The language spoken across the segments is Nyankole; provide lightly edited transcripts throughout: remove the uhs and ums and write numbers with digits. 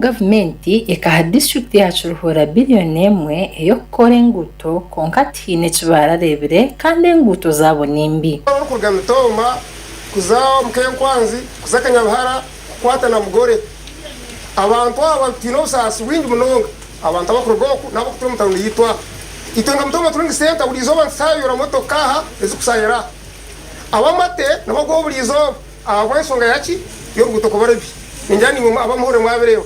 gavumenti ekaha disiturikiti ya Kiruhura biriyoni emwe ey'okukora enguuto kwonka tihaine eki baarareebire kandi enguuto zaabo ni mbi. Orikuruga Mitooma kuza omu Kenkwanzi kuza Kanyabihara kukwata na Mugore. Abantu aba twine obusaasi bwingi munonga. Abantu abakuruga oku n'abakutura omu tawuni yaitu aha. Itwe nka Mitooma turi center buri izooba nitusaayura motoka aha ezikusaayira aha. Ab'amate nibagwaho buri izooba. Ahabw'enshonga ya ki? Y'oruguuto kuba rubi. Ningira naimwe abamuhurire mwabireeba.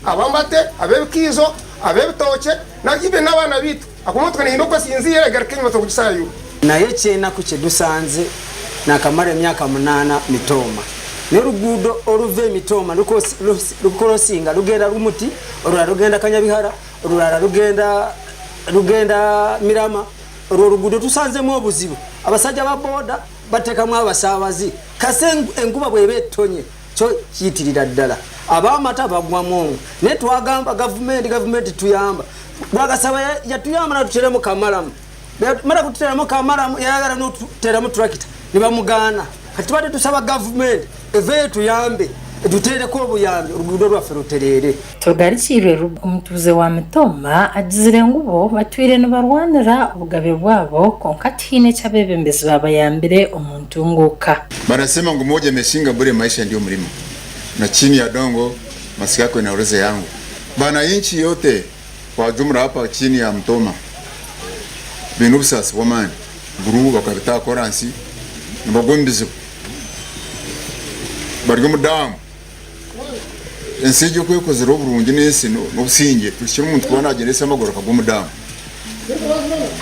Ab'amate, ab'ebikaijo, ab'ebitookye, na even n'abaana baitu. Ahakuba emotoka neehenda oku esinziire egaruka enyima turikugisaayura. Naye ekyenaku kyedusanze nakamara emyaka munana Mitooma noruguudo oruva e Mitooma rukorosinga rugenda Rumuti, orurara rugenda Kanyabihara, orurara rugenda rugenda Mirama. Orwo oruguudo tusanzemu obuzibu. Abasaija ba boda Batekamu abasaabazi kasita enkuba bweba etonye kyo kiyitirira ddala abamata bagwamu omwo naye twagamba gavumenti gavumenti tuyamba Rwagasaba yatuyamba natuteramu kamalamu bweyamara kututeramu kamalamu yayagala notuteramu tractor nebamugaana kati tubadde tusaba gavumenti eveyo etuyambe etutereko obuyambi oluguudo lwaffe lutereere. Tugarukirwe Ruba omutuuze wa Mitooma agizire ngu bo batwire nibarwanira obugabe bwabo kwonka tihaine eki abeebembezi baabayambire omu ntunguuka. Banasema ngu moja ameshinga bure maisha ndio mlima na chini ya dongo masikio yako inaorodha yangu bananchi yote kwa jumla hapa chini ya Mtoma baine obusaasi bw'amaani guru bakabita aha koransi nibagwa omu bizibu bari omu daamu. Ensi egi oku ekozire oburungi n'ensi n'obusingye, tuhikire omuntu kuba naagyendesa amaguru akagwa omu daamu.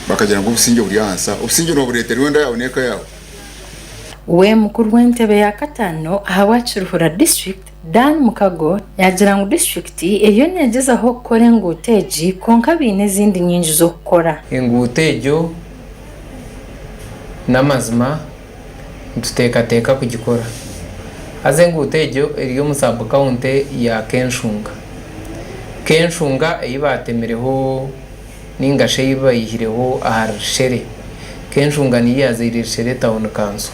Bakagira ngu obusingye buri aha nsi aha. Obusingye noobureetera iwe enda yaawe n'eka yaawe. We mukuru w'entebe ya kataano ahabwa Kiruhura District, Dan Mukago yaagira ngu disiturikiti eriyo neegyezaho kukora enguuto egi kwonka baine ezindi nyingi z'okukora. Enguuto egyo n'amazima nituteekateeka kugikora. Haza enguuto egyo eri omu sub county ya Kenshunga. Kenshunga ei baatemireho ninga shi ei baihireho ahari Rushere. Kenshunga niyo yaazaire Rushere town council.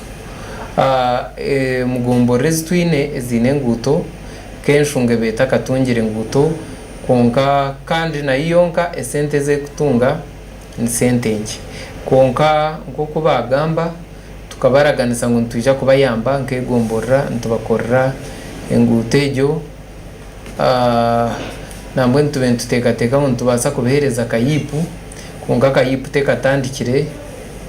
Omu gomborora ezi twine eziine enguuto, Kenshunga ebaire etakatungire nguuto kwonka kandi nayo yonka esente ezi erikutunga ni sente nkye. Kwonka nk'oku baagamba, tukabaraganisa ngu nitwija kubayamba nk'egomborora nitubakorera enguuto egyo. Nambwenu tube nituteekateeka ngu nitubaasa kubaheereza kayiipu, kwonka kayiipu tekatandikire.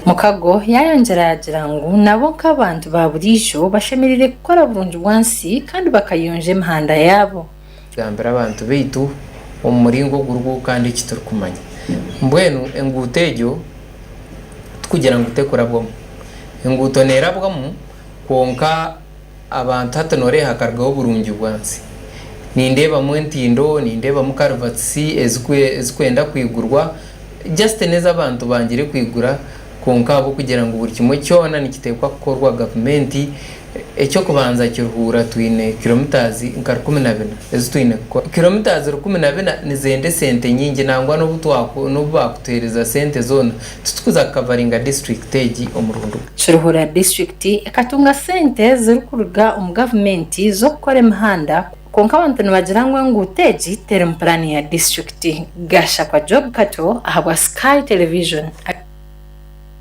Mukago yaayongyera yaagira ngu nabo nk'abantu ba buriijo bashemereire kukora burungi bwansi kandi bakayonja emihanda yaabo. Gambira abantu baitu omu muringo oguriho kandi eki turikumanya. Mbwenu enguuto egyo tikugira ngu tekurabwamu. Enguuto neerabwamu kwonka abantu hati nooreeba hakarugaho oburungi bwansi. Nindeebamu entindo, nindeebamu karuvatisi ezirikwenda kwigurwa, just n'ezi abantu bangire kwigura kwonka ahabw'okugira ngu buri kimwe kyona nikiteekwa kukorwa gavumenti. Eky'okubanza Kiruhura twine kilometres nka 14 ezi twine kukora. Kilometres 14 nizenda esente nyingi nangwa n'obu n'obu baakutuheereza sente zoona titukuza kukavaringa district egi omurundi gumwe. Kiruhura disiturikiti ekatunga sente zirikuruga omu gavumenti z'okukora emihanda kwonka abantu nibagira ngu enguuto egi teri mu puraani ya disiturikiti. Gashakwa Job Kato ahabwa Sky Television.